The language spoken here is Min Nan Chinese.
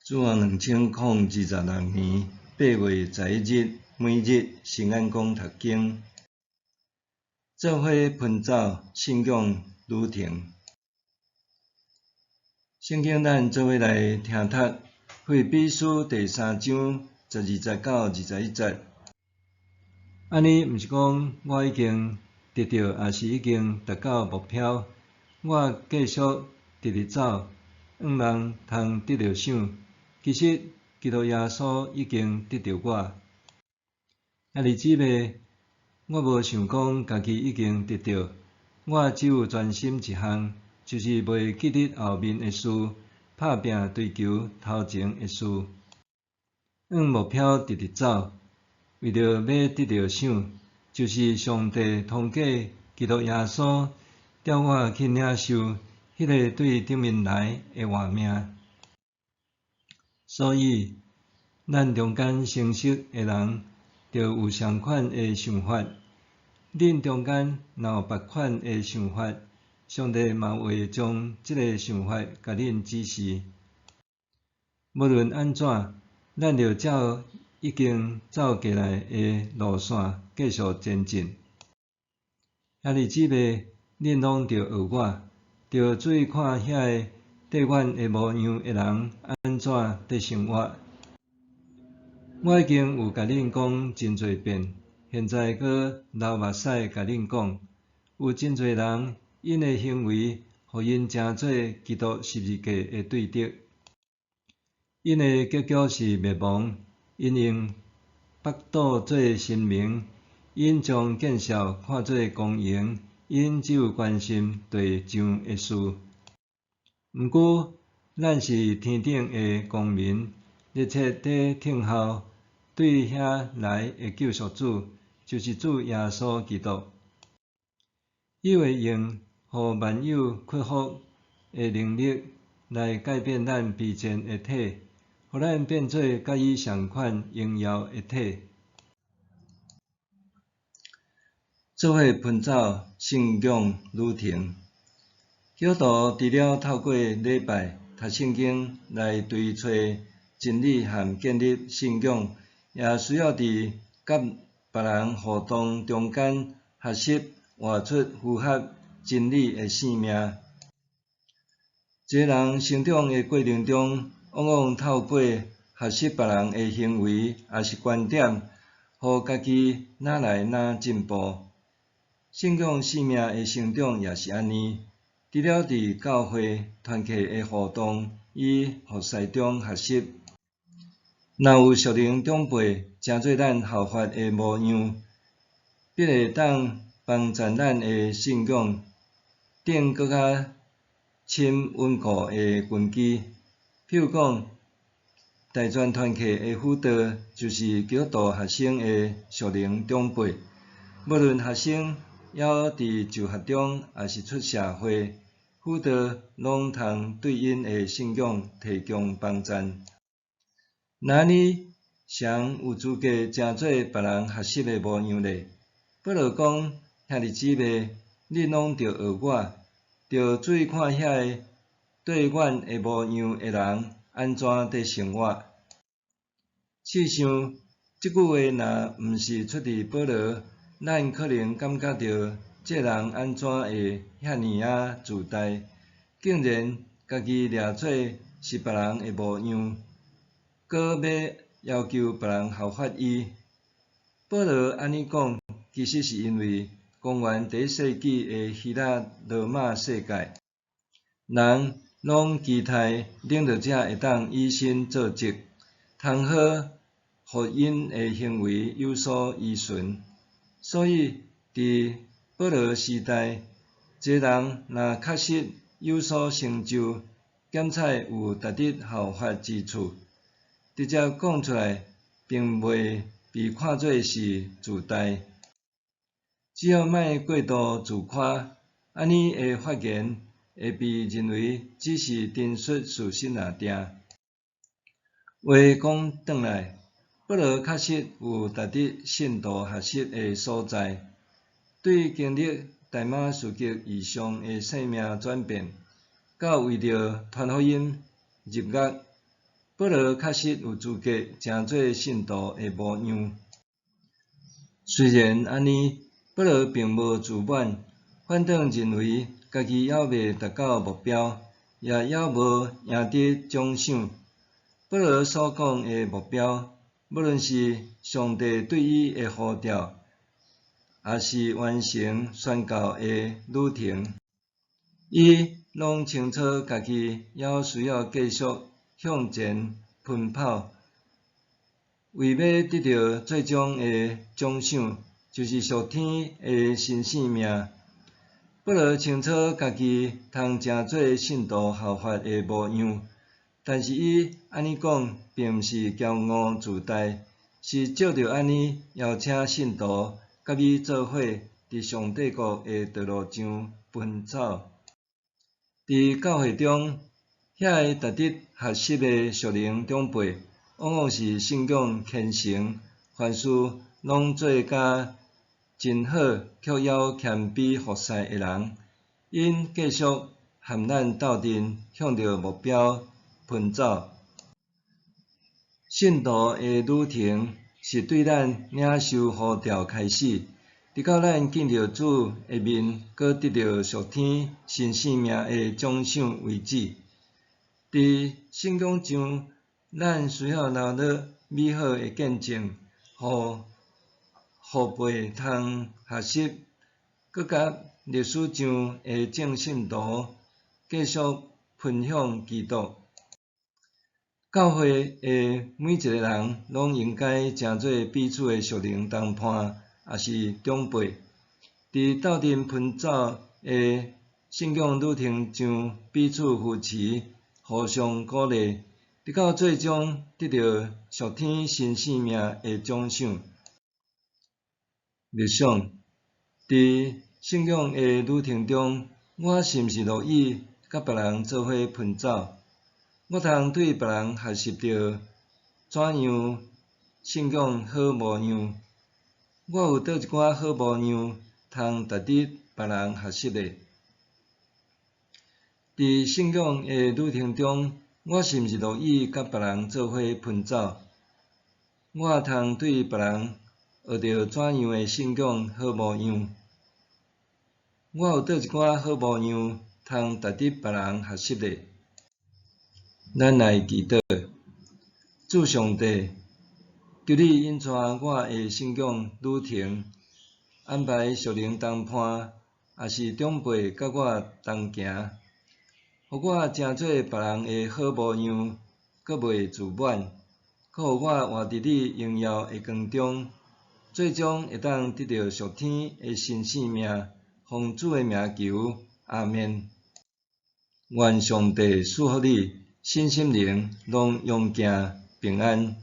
主後2026年8月11日，每日新眼光讀經，做伙奔走信仰旅程。聖經咱做伙來聽讀，腓立比書第三章12節到21節。按呢毋是講我已經得著，抑是已經達到目標，我繼續直直走，向望通得著賞。其實基督耶穌已經得著我。兄弟姊妹，我無想講家己已經得著，我只有專心一項，就是袂記得後面的事，拍拚追求頭前的事，向目標直直走，為著欲得著賞，就是上帝通過基督耶穌調我去領受彼个對頂面來的活命。所以，咱中間成熟的人，著有相款的想法；恁中間若有別款的想法，上帝嘛會將這个想法共恁指示。無論按怎，咱著照已經走過來的路線繼續前進。兄弟姊妹，恁攏著學我，著注意看遐个綴阮的模樣的人按怎佇生活。我已經有共恁講真濟遍，現在閣流目屎共恁講，有真濟人𪜶的行為，予𪜶成做基督十字架的對敵。𪜶的結局是滅亡，𪜶用腹肚做神明，𪜶將見笑看做光榮，𪜶只有關心地上的事。毋過，咱是天頂的公民，熱切佇等候對遐來的救贖主，就是主耶穌基督。伊會用予萬有屈服的能力來改變咱卑賤的體，予咱變做佮伊相款榮耀的體。做伙奔走信仰旅程。基督徒除了透過禮拜、讀聖經來追揣真理和建立信仰，也需要佇佮別人互動中間學習活出符合真理的生命。一个人成長的過程中，往往透過學習別人的行為抑是觀點，予家己愈來愈進步。信仰生命的成長也是按呢。除了佇教會團契的互動與服侍中學習，若有屬靈長輩成做咱效法的模樣，必會當幫助咱的信仰奠閣較深穩固的根基。譬如講，大專團契的輔導就是基督徒學生的屬靈長輩，無論學生猶佇就學中，抑是出社會，輔導攏通對𪜶的信仰提供幫助。若按呢，誰有資格成做別人學習的模樣咧？保羅講：兄弟姊妹，恁攏著學我，著注意看遐个綴阮的模樣的人按怎佇生活。試想，這句話若毋是出自保羅，咱可能感覺著這人按怎會遐爾仔自大，竟然家己掠做是別人的模樣，閣欲要求別人效法伊。保羅按呢講，其實是因為公元第一世紀的希臘羅馬世界，人攏期待領導者會當以身作則，通好予𪜶的行為有所依循。所以，佇保羅時代，一个人若確實有所成就，檢採有值得效法之處，直接講出來，並袂被看做是自大。只要莫過度自誇，按呢的發言會被認為只是陳述事實爾定。話講轉來，保羅確實有值得信徒學習的所在，對經歷大馬士革異象的生命轉變，到為著傳福音入獄，保羅確實有資格成做信徒的模樣。雖然按呢，保羅並無自滿，反倒認為家己猶未達到目標，也猶無贏得獎賞。保羅所講的目標，無論是上帝對伊的呼召，抑是完成宣教的旅程，伊攏清楚家己猶需要繼續向前奔跑，為欲得著最終的獎賞，就是屬天的新生命。保羅清楚家己通成做信徒效法的模樣，但是伊按呢講，並毋是驕傲自大，是藉著按呢邀請信徒佮伊做伙佇上帝國的道路上奔走。佇教會中，遐个值得學習的屬靈長輩，往往是信仰虔誠，凡事攏做甲真好，卻猶謙卑服侍的人。𪜶繼續和咱鬥陣，向著目標奔走。信徒的旅程是對咱領受呼召開始，直到咱見著主的面，閣得著屬天新生命的獎賞為止。佇信仰上，咱需要留落美好的見證，予後輩通學習，閣佮歷史上的眾信徒繼續分享基督。教會的每一個人攏應該成做彼此的屬靈同伴，抑是長輩，佇鬥陣奔走的信仰旅程上彼此扶持，互相鼓勵，直到最終得著屬天新生命的獎賞。默想，佇信仰的旅程中，我是毋是樂意佮別人做伙奔走？我通對別人學習著怎樣信仰好模樣？我有佗一寡好模樣，通值得別人學習的？佇信仰的旅程中，我是毋是樂意佮別人做伙奔走？我通對別人學著怎樣的信仰好模樣？我有佗一寡好模樣，通值得別人學習的？咱來祈禱，主上帝，求你引帶我的信仰旅程，安排屬靈同伴，抑是長輩佮我同行，予我成做別人的好模樣，閣袂自滿，閣予我活佇你榮耀的光中，最終會當得著屬天的新生命。奉主的名求，阿們。願上帝賜福你，身心靈攏勇健平安。